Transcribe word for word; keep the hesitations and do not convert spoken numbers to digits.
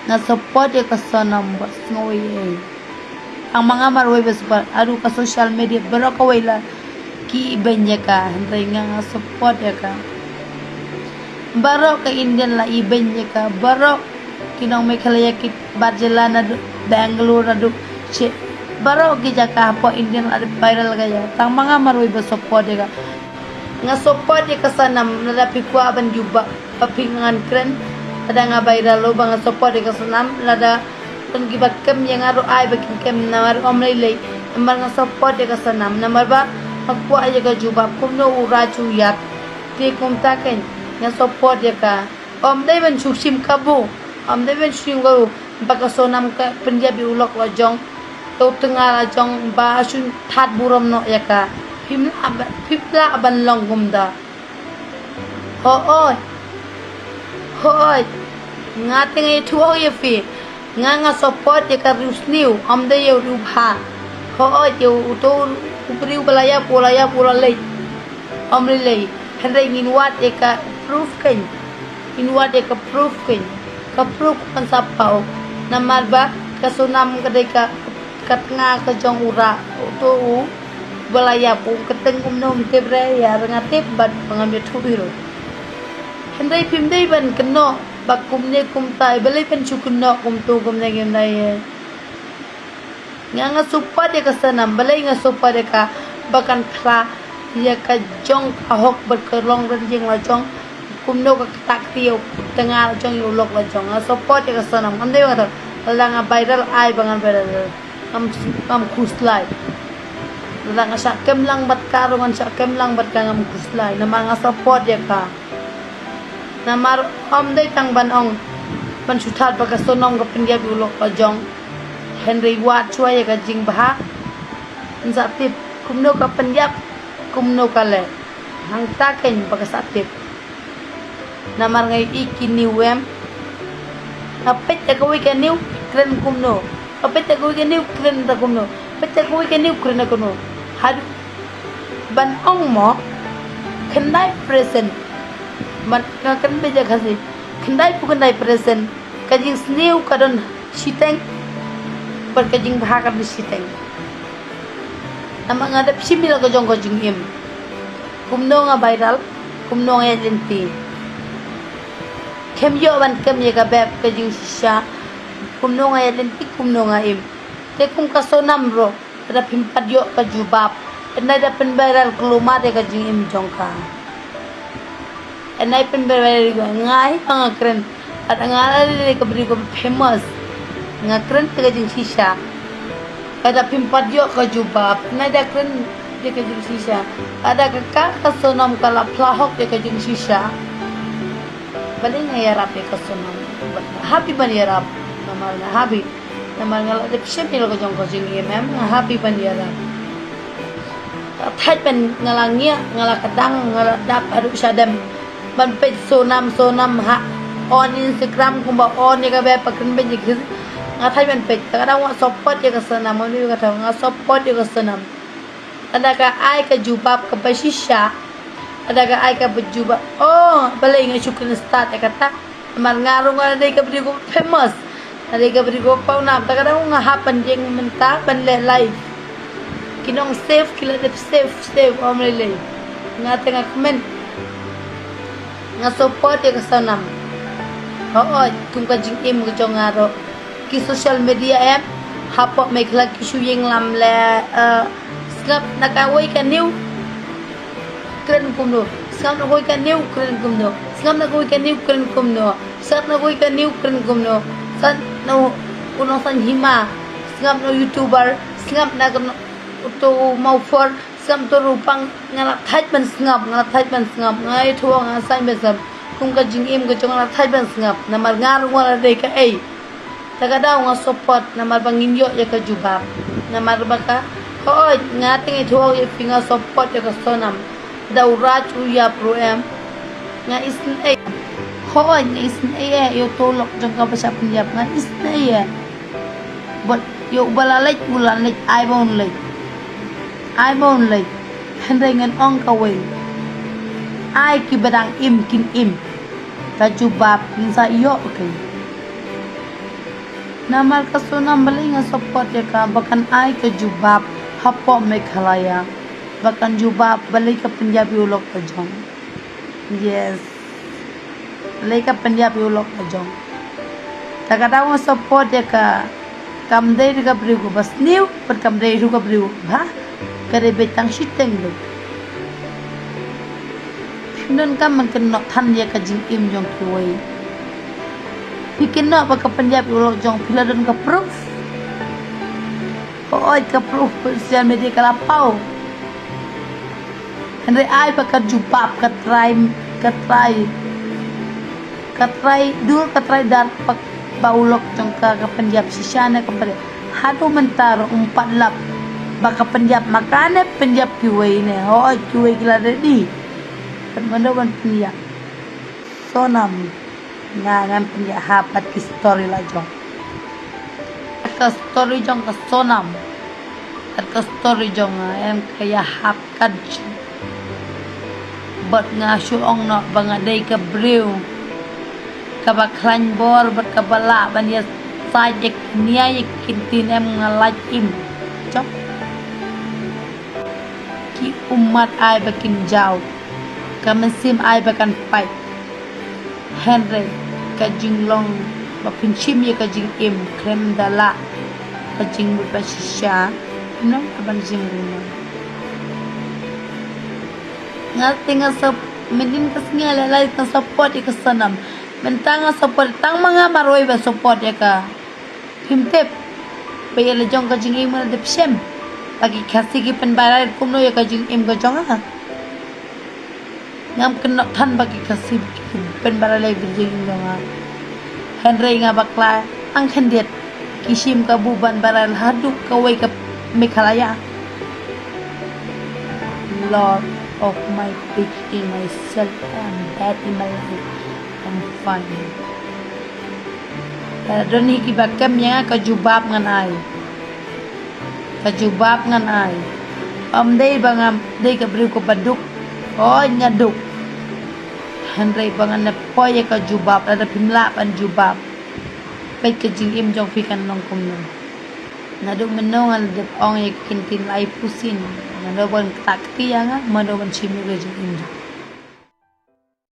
Nga support ïa ka Sonam bad sngewbha ei. Tang ma nga marwei ba support, haduh ka social media baroh kawei la ki ibeiñ ïa ka, hynrei nga nga support ïa ka. Baroh ka Indian la ibeiñ ïa ka, baroh ki nong Meghalaya ki bar jylla naduh Bangalore naduh che, baroh ki jaka hapoh Indian la dep viral ka ïa. Tang ma nga marwei ba support ïa ka. Nga support ïa ka Sonam, lada phi kwah ban jubab ba phi ngan kren. Lada nga viral lo ba nga support ïa ka Sonam, lada don kiba kem ïa nga ruh ai ba kin kem namar ym lei lei. Namar nga support ïa ka Sonam, namar ba nga kwah ïa ka jubab kumno u Raj u ïap. Te kumta kein nga support ïa ka. Ym dei ban shu shim kabu, ym dei ban shu shim kabu ba ka Sonam ka pynïap ïa u lok la jong, ïa u tnga la jong ba shu that burom noh ïa ka. Phim lah ba, phim lah ban long kumta. Hooid. Hooid. Nga te nga ïathuh ïa phi. Nga nga support ïa ka riewsniew, ym dei ïa u riewbha. Hooid, ïa uto u briew ba la ïap, u la ïap, u la leit. Ym lei lei. Hynrei ngin wad ïa ka proof kein. Ngin wad ïa ka proof kein. Ka proof kan sa paw. Namar ba ka Sonam ka dei ka, ka tnga ka jong u Raj, uto u ba la ïap, u kyrteng kumno ym tip re, ïa nga tip bad ngam ïathuh hi ruh. Hynrei phim dei ban kynnoh ba kumne kumtai, balei ban shu kynnoh kumto kumne kumtai. Nga nga support ïa ka Sonam, balei nga support ïa ka, ba kan phla ïa ka jong ka hok bad ka long ryngkat la jong. Kumno ka kata kti ïa u tnga la jong ïa u lok la jong. Nga support ïa ka Sonam, ngam dei ba nga, lada nga viral ai ba ngan viral. Ngam, ngam khuslai. Lada nga shah kem lang bad ka ruh ngan shah kem lang bad ka, ngam khuslai. Namar nga support ïa ka. Namar ym dei tang ban ong ban shu that ba ka Sonam ka pynïap ïa u lok la jong. Hynrei wad shuwa ïa ka jingbha. Yn sa tip kumno ka pynïap, kumno ka leh. Hangta kein ba ka sa tip. Namar nga ïohi ki news em. Nga peit da kawei ka news kren kumno. Nga peit da kawei ka news kren da kumno. Peit da kawei ka news kren da kumno. Haduh ban ong mo, khyndai percent. Ban nga kren beit da Khasi, khyndai phew khyndai percent ka jingsniew ka don shiteng bad ka jingbha ka don shiteng. Namar nga dep shim ïa la ka jong ka jingim. Kumno nga viral, kumno nga ïaid lynti. Khlem ïoh ban kem ïa ka bep ka jingshisha. Kumno nga ïaid lynti, kumno nga im. Te kum ka Sonam ruh, lada phim pat ïoh ka jubab, hynrei da pynviral kulmar ïa ka jingim jong ka. Hynrei pynviral ïa ka, nga hi ba nga kren. Lada nga la dei ka briew kaba famous, nga kren ïa ka jingshisha. Lada phim pat ïoh ka jubab, hynrei da kren ïa ka jingshisha. Lada ka, ka, ka Sonam ka la phla hok ïa ka jingshisha. Balei nga ïarap ïa ka Sonam? Hap ban ïarap. Namar nga hap. Namar nga la dep shim ïa la ka jong ka jingim em, nga hap ban ïarap. Nga thait ban, nga la ngiah, nga la kdang, nga la dap haduh shadem. Ban peit Sonam, Sonam ha on Instagram kumba on ïa ka bep ba kren beit ïa ka. Nga thait ban peit. Ka dang nga support ïa ka Sonam, nga dei ka dang nga support ïa ka Sonam. Lada ka ai ka jubab kaba shisha. Lada ka ai kaba jubab. Oh, balei nga shu kren start ïa kata. Namar nga ruh nga dei ka briew kaba famous. Nga dei ka briew kaba pawnam. Te ka dang nga hap ban ïeng mynta ban leh live. Ki nong save ki la dep save, save ym lei lei. Nga te nga kmen. Nga support ïa ka Sonam. Hooid, kum ka jingim ka jong nga ruh. Ki social media em, hapoh Meghalaya ki shu ïeng lam leh, eh, sngap na kawei ka news kren kumno. Sngap na kawei ka news kren kumno. Sngap na kawei ka news kren kumno. Sngap na kawei ka news kren kumno. Sngap na u, u nongsan hima. Sngap na u YouTuber. Sngap na ka no, uto u Mawphor. Sngap to ruh pang, nga la thait ban sngap, nga la thait ban sngap, nga ïathuh nga la thait ban sngap. Kum ka jingim ka jong nga la thait ban sngap. Namar nga ruh nga la dei kaei. Te ka dang nga support, namar ba ngin ïoh ïa ka jubab. Namar ba ka, hooid, nga te nga ïathuh ïa phi nga support ïa ka Sonam. Da u Raj u ïap ruh em. Nga isynei. Hooid, nga isynei ïa uto u lok jong ka ba shah pynïap, nga isynei. Bad ïa uba la leit, u la leit, ai ba un leit. Ai ba un leit. Hynrei ngan ong kawei. Ai kiba dang im kin im. Ka jubab ngin sa ïoh kein. Namar ka Sonam balei nga support ïa ka, ba kan ai ka jubab hapoh Meghalaya. Ba kan jubab balei ka pynïap ïa u lok ka jong. Yes. Balei ka pynïap ïa u lok ka jong. Ta ka daw nga support ïa ka, kam dei ruh ka briew kaba sniew, bad kam dei ruh ka briew ba ka dei beit tang shiteng beit. Phi don kam ban kynnoh than ïa ka jingim jong kiwei. Phi kynnoh ba ka pynïap ïa u lok jong, phi la don ka proof? Hooid, ka proof, social media ka la paw. Hynrei ai ba ka jubab, ka trai, ka trai, ka trai dur, ka trai dar, ba, ba u lok jong ka ka pynïap shisha ne ka pynïap. Haduh mynta ruh ym pat lap ba ka pynïap ma ka ne pynïap kiwei ne. Hooid, kiwei ki la ready. Kat mano ban pynïap. Sonam. Nga ngan pynïahap bad ki story la jong. Ka story jong ka Sonam. Kat ka story jong nga em ka ïahap kat jong. Bad nga shu ong noh ba nga dei ka briew kaba khlaiñ bor bad kaba lah ban ïasaid ïa ki nia ïa ki ktien, em nga lait im. Jong ki ummat ai ba kin jaw, ka mynsiem ai ba kan pait. Hynrei ka jinglong ba pynshim ïa ka jingim khlem da lah ka jingmut ba shisha, nong ka ban jingmut. Nga te nga sap, mynnin ka sngi nga leh live nga support ïa ka Sonam. Mynta nga support tang ma nga marwei ba support ïa ka. Phim tip ba ïa la jong ka jingim nga la dep shem ba ki Khasi ki pynbarai kumno ïa ka jingim ka jong nga. Ngam kynnoh than ba ki Khasi ki pynbarai ïa ka jingim jong nga. Hynrei nga bakla tang khyndiat ki shim kabu ban barai haduh kawei ka Meghalaya. Lord of my faith in myself, I am bad in my life, I'm fine. Lada don hi kiba kem ïa nga ka jubab ngan ai. Ka jubab ngan ai. Ym dei ba nga dei ka briew kaba duk. Hooid nga duk. Hynrei ba ngan ïa poi ïa ka jubab lada phim lah ban jubab. Peit ka jingim jong phi kan long kumno. Naduh mynno nga la dep ong ïa ki ktien lai pusin. Mano ban kata kti ïa nga, mano ban shim ïa ka jingim jong.